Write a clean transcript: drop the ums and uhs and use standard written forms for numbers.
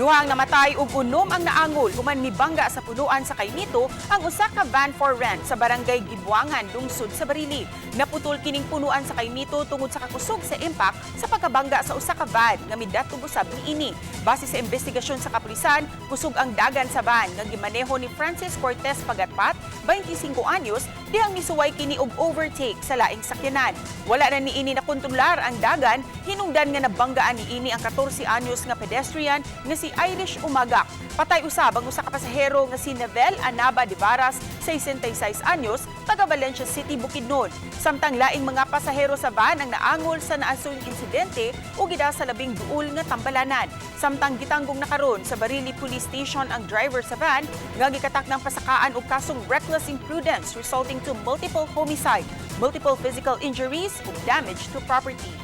Duha ang namatay ug 6 ang naangol human mibangga sa punuan sa Kaymito ang usa ka van for rent sa Barangay Gibuangan, lungsod sa Barili. Naputol kining punuan sa Kaymito tungod sa kakusog sa impact sa pagkabangga sa usa ka van nga midatong usab niini. Base sa investigasyon sa kapulisan, kusog ang dagan sa van nga gimaneho ni Francis Cortez Pagatpat, 25 anyos, dihang misuway kini og overtake sa laing sakyanan. Wala na niini nakontrolar ang dagan, hinungdan nga nabanggaan niini ang 14 anyos nga pedestrian nga si Irish Umagak. Patay usab ang usa ka pasahero nga si Nevel Anaba de Varas, 66 anyos, taga Valencia City, Bukidnon. Samtang laing mga pasahero sa van ang naangol sa naasuyng insidente ug gidala sa labing duol nga tambalanan. Samtang gitanggong na karon sa Barili Police Station ang driver sa van nga gikatak ng pasakaan og kasong reckless imprudence resulting to multiple homicide, multiple physical injuries ug damage to property.